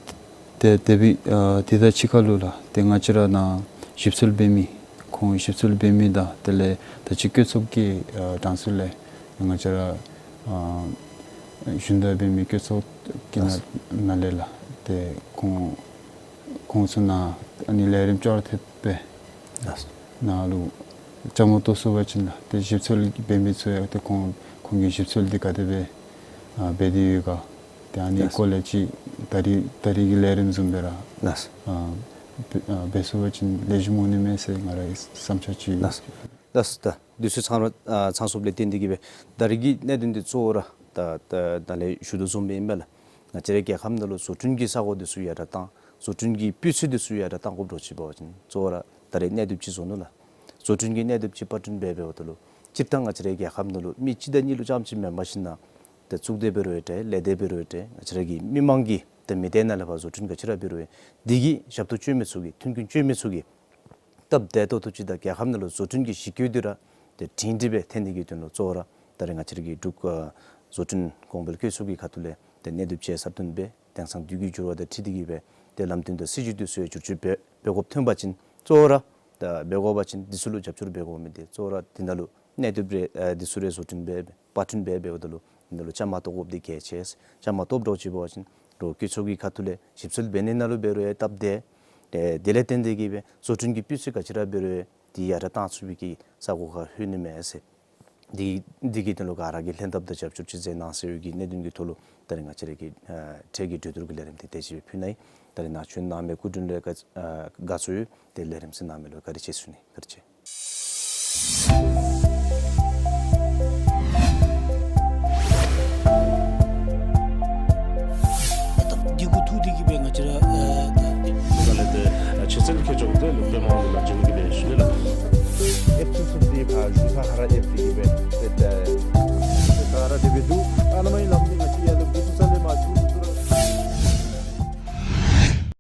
ཏེ་དེ་སྦེ་ཨ་དེ་དང་གཅིག་ཁར་ལུ་ལགས་ཏེ་ང་བཅས་ར་ནཱ་ཞིབ་འཚོལ་འབད་མི་ཁོང་ཞིབ་འཚོལ་འབད་མི་དང་དེ་ལས་ད་ཅི་བཀོད་ཚོགས་ཀྱི་ཨ་གྲངས་སུ་ལས་ང་བཅས་ར་ཨ་ཞུན་དག་འབད་མི་བཀོད་ཚོགས་ཀྱི་ནང་ལས་ལགས་ཏེ་ཁོང་ཁོང་ཚུ་ནཱ་ཨ་ནི་ལས་རིམ་ཅོག་ར་འཐདཔ་སྦེ་ནཱ་ལུ་བཅའ་མར་གཏོགས་ཚུགས་པ་ཅིན་ལགས་ཏེ་ཞིབ་འཚོལ་འབད་མི་ཚུ་ཡང་ཏེ་ཁོང་ཁོང་གི་ཞིབ་འཚོལ་འདི་ག་དེ་སྦེ་ཨ་འབད་དེ་ཡོད་ག། ཏེ་ཨ་ནི་སྐོར་ལས་ཅིག་ད་རིས་ད་རིས་ཀྱི་ལས་རིམ་བཟུམ་སྦེ་ར་ལགས། ཨ་འབད་ཨ་འབད་ཚུགས་པ་ཅིན་ལེགས་ཤོམ་འོང་ནི་མས་ཟེར་ང་རའི་བསམ་འཆར་ཅིག་ཡོད། ལགས། ལགས་ད་དུས་ཚོད་ཚང་ར་ཨ་ཚང་སོངམ་ལས་བརྟེན་ཏེ་གིས་སྦེ་ད་རིས་ཀྱི་གནད་དོན་འདི་གཙོ་བོ་ར་ད་ད་ད་ལས་ཞུ་དོ་བཟུམ་སྦེ་ཨིན་པས་ལགས། ང་བཅས་རའི་རྒྱལ་ཁབ་ནང་ལུ་བཟོ་སྐྲུན་གྱི་ས་གོ་འདི་ཚུ་ཡར་དྲག་གཏང་བཟོ་སྐྲུན་གྱི་སྤུས་ཚད་འདི་ཚུ་ཡར་དྲག་གཏང་དགོཔ་འདྲཝ་ཅིག་འབད་བ་ཅིན་གཙོ་བོ་ར་ད་རིས་གནས་བསྡུ་ཅིག་བཟོ་ནུག་ལགས། བཟོ་སྐྲུན་གྱི་གནས་བསྡུ་ཅིག་པར་སྐྲུན་འབད་འབདཝ་ད་ལུ་སྤྱིར་བཏང་ང་བཅས་རའི་རྒྱལ་ཁབ་ནང་ལུ་མི་གཅིག་དང་གཉིས་ལུ་རྐྱངམ་ཅིག་མེན་པར་ཞིན་ན་ཏེ་གཙུག་སྡེ་འབད་རུང་འདྲ་ལས་སྡེ་འབད་རུང་འདྲ་ང་བཅས་ར་གི་མི་མང་གིས་ཏེ་མི་སྡེ་ནང་ལས་ཕར་བཟོ་སྐྲུན་ག་ཅི་ར་འབད་རུང་འདི་གི་ཞབས་ཏོག་སྤྱོད་མི་ཚུ་གིས་མཐུན་རྐྱེན་སྤྱོད་མི་ཚུ་གིས་སྟབས་བདེ་ཏོག་ཏོ་ཅིག་དང་རྒྱལ་ཁབ་ནང་ལུ་བཟོ་སྐྲུན་གྱི་གཞི་བཀོད་འདི་ར་ཏེ་སྒྲིང་སྒྲི་སྦེ་འཐོན་ནི་གི་དོན་ལུ་གཙོ་བོ་ར་ད་རིས་ང་བཅས་ར་གི་འབྲུག་ཨ་བཟོ་སྐྲུན་གོང་འཕེལ་བཀོད་ཚོགས་ཀྱི་ཁ་ཐུག་ལས་ཏེ་གནས་བསྡུ་ཅིག་གསར་བཏོན་འབད་དེང་སང་དུས་ཀྱི་འགྱུར་བ་དང་འཁྲིལ་ཏེ་གིས་སྦེ་ཏེ་ལམ་སྟོན་དང་སྲིད་བྱུས་འདི་ཚུ་ཡང་བསྒྱུར་བཅོས་འབད་འབད་དགོཔ་ཐོན་པ་ཅིན་གཙོ་བོ་ར་ད་འབད་དགོ་པ་ཅིན་འདི་ཚུ་ལུ་རྒྱབ་སྐྱོར་འབད་དགོ་མི་འདི་གཙོ་བོ་ར་འདི་ནང་ལུ་གནས་བསྡུ་རེ་ཨ་འདི་ཚུ་རེ་བཟོ་སྐྲུན་འབད་པར་སྐྲུན་འབད་འབདཝ་ད་ལུ་འདི་ནང་ལུ་བཅའ་མར་གཏོགས་དགོཔ་འདི་གལ་ཆེ། བཅའ་མར་གཏོགསཔ་འདྲཝ་ཅིག་འབད་བ་ཅིན་རོགས་བཀོད་ཚོགས་ཀྱི་ཁ་ཐུག་ལས་ཞིབ་འཚོལ་འབད་ནི་ནང་ལུ་འབད་རུང་ཡང་སྟབས་བདེ། ཨེ་དེ་ལས་བརྟེན་ཏེ་གིས་སྦེ་བཟོ་སྐྲུན་གྱི་སྤུས་ཚད་ག་ཅི་ར་འབད་རུང་ཡང་འདི་ཡར་དྲག་གཏང་ཚུགས་པའི་གི་ས་གོ་ཁར་ལྷོད་ནི་མས་ཟེར། འདི་འདི་གི་དོན་ལུ་ག་ར་གིས་ལྷན་ཐབས་དང་རྒྱབ་སྐྱོར་ཅིག་མཛད་གནང་ཟེར་བའི་གི་གནད་དོན་གྱི་ཐོག་ལུ་ད་རིས་ང་བཅས་ར་གི་ཨ་འཕྲལ་གྱི་གྲོས་བསྡུར་གྱི་ལས་རིམ་འདི་དེ་ཅིག་སྦེ་ཕུལ་གནང་ཡི། ད་རིས་ནཱ་བྱོན་གནང་མི་སྐུ་མགྲོན་ལུ་ཡང་དགའ་ཨ་དགའ་ཚོར་ཡོད། ཏེ་ལས་རིམ་གཟིགས་གནང་མི་ལུ་བཀའ་དྲིན་ཆེ་ཞུ་ནི། བཀའ་དྲིན་ཆེ། ད་འདི་གུ་ཐུག་སྟེ་གིས་སྦེ་ང་བཅས་ར་ཨ་ད་ད་ལས་ཏེ་ཨ་ཆེ་སེམས་ཁྱེད་ཅོག་ཏེ་ལུ་པདྨ་དབང་འདུས་ལགས་བྱོན་གྱི་སྦེ་ཞུ་ནི་ལགས།